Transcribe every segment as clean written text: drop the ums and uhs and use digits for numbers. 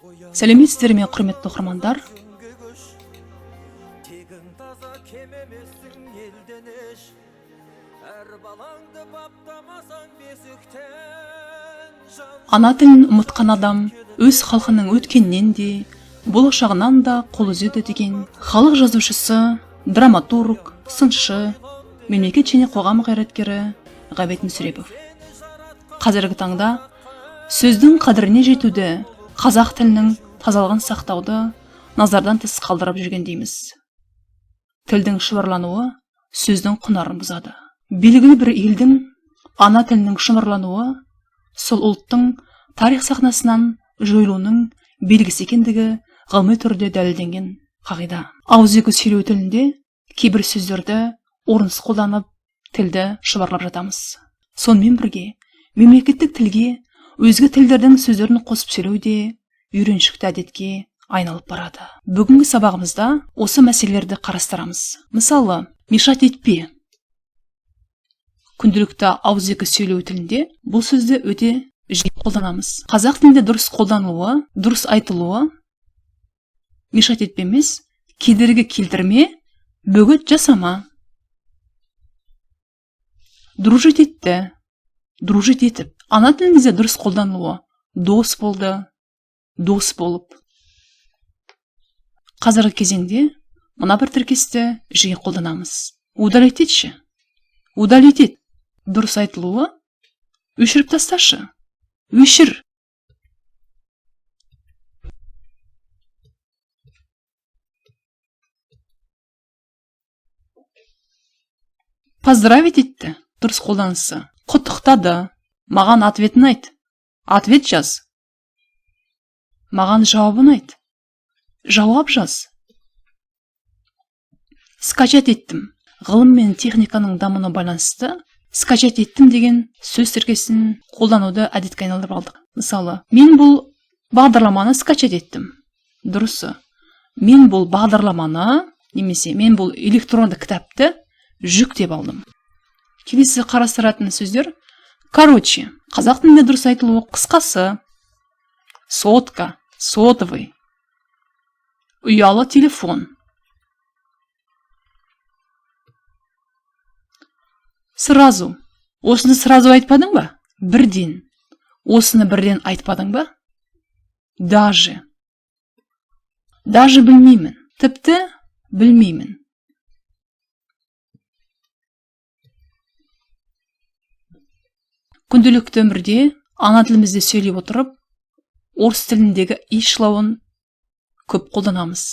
Сәлеметсіздер ме, құрметті оқырмандар? Тегің таза, кем емессің елден еш. Әр балаңды баптамасаң бесіктен, жан. Ана тілін ұмытқан адам өз халқының өткенінен де, болашағынан да қол үзеді деген халық жазушысы, драматург, сыншы, мемлекет және қоғам қайраткері Ғабит Мүсірепов. Қазіргі таңда сөздің қадіріне жетуді, қазақ тілінің тазалығын сақтауды назардан тыс қалдырып жүргендейміз. Тілдің шұбарлануы сөздің құнарын бұзады. Белгілі бір елдің ана тілінің шұбарлануы сол ұлттың тарих сахнасынан жойылуының белгісі екендігі ғылыми түрде дәлелденген қағида. Ауызекі сөйлеу тілінде кейбір сөздерді орынсыз қолданып, тілді шұбарлап жатамыз. Сонымен бірге мемлекеттік тілге өзге тілдердің сөздерін қосып сөйлеу де үйреншікті әдетке айналып барады. Бүгінгі сабағымызда осы мәселелерді қарастырамыз. Мысалы, мешать етпе. Күнделікті ауызекі сөйлеу тілінде бұл сөзді өте жиі қолданамыз. Қазақ тілінде дұрыс қолданылуы, дұрыс айтылуы мешать етпе емес, кедергі келтірме, бөгет жасама. Дружить етті, дружить етіп. Ана тілімізде дұрыс қолданылуы дос болды, дос болып. Қазіргі кезеңде мына бір тіркесті жиі қолданамыз. Удалить етші, удалить ет. Дұрыс айтылуы өшіріп тасташы, өшір. Поздравить етті, дұрыс қолданысы құттықтады. Маған ответін айт, ответ жаз. Маған жауабын айт, жауап жаз. Скачать еттім. Ғылым мен техниканың дамуына байланысты скачать еттім деген сөз тіркесін қолдануды әдетке айналдырып алдық. Мысалы, мен бұл бағдарламаны скачать еттім. Дұрысы, мен бұл бағдарламаны немесе мен бұл электронды кітапты жүктеп алдым. Келесі қарастыратын сөздер короче. Қазақ тілінде дұрыс айтылуы қысқасы, сотка, сотовый, ұялы телефон. Сразу. Осыны сразу айтпадың ба? Бірден. Осыны бірден айтпадың ба? Даже. Даже білмеймін. Тіпті білмеймін. Күнделікті өмірде ана тілімізде сөйлей отырып, орыс тіліндегі и шылауын көп қолданамыз.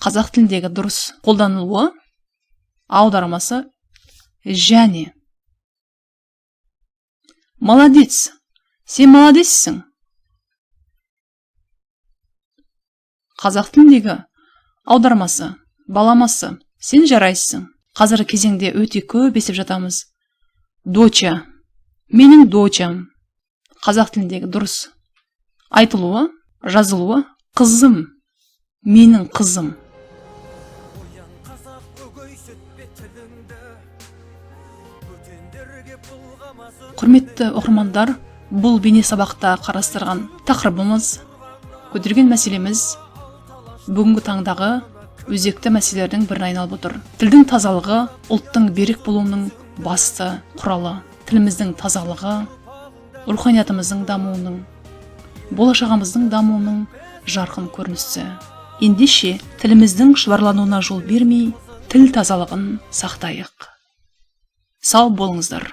Қазақ тіліндегі дұрыс қолданылуы аудармасы және. Молодец. Сен молодецсің. Қазақ тіліндегі аудармасы, баламасы, сен жарайсың. Қазіргі кезеңде өте көп естіп жатамыз. Доча. Менің дочам. Қазақ тіліндегі дұрыс айтылуы, жазылуы қызым. Менің қызым. Оян, қазақ, өгейсітпе тіліңді, бөтендерге былғамасын. Құрметті оқырмандар, бұл бейне сабақта қарастырған тақырыбымыз, көтерген мәселеміз бүгінгі таңдағы өзекті мәселелердің біріне айналып отыр. Тілдің тазалығы ұлттың берік болуының басты құралы. Тіліміздің тазалығы руханиятымыздың дамуының, болашағымыздың дамуының жарқын көрінісі. Ендеше тіліміздің шұбарлануына жол бермей, тіл тазалығын сақтайық. Сау болыңыздар.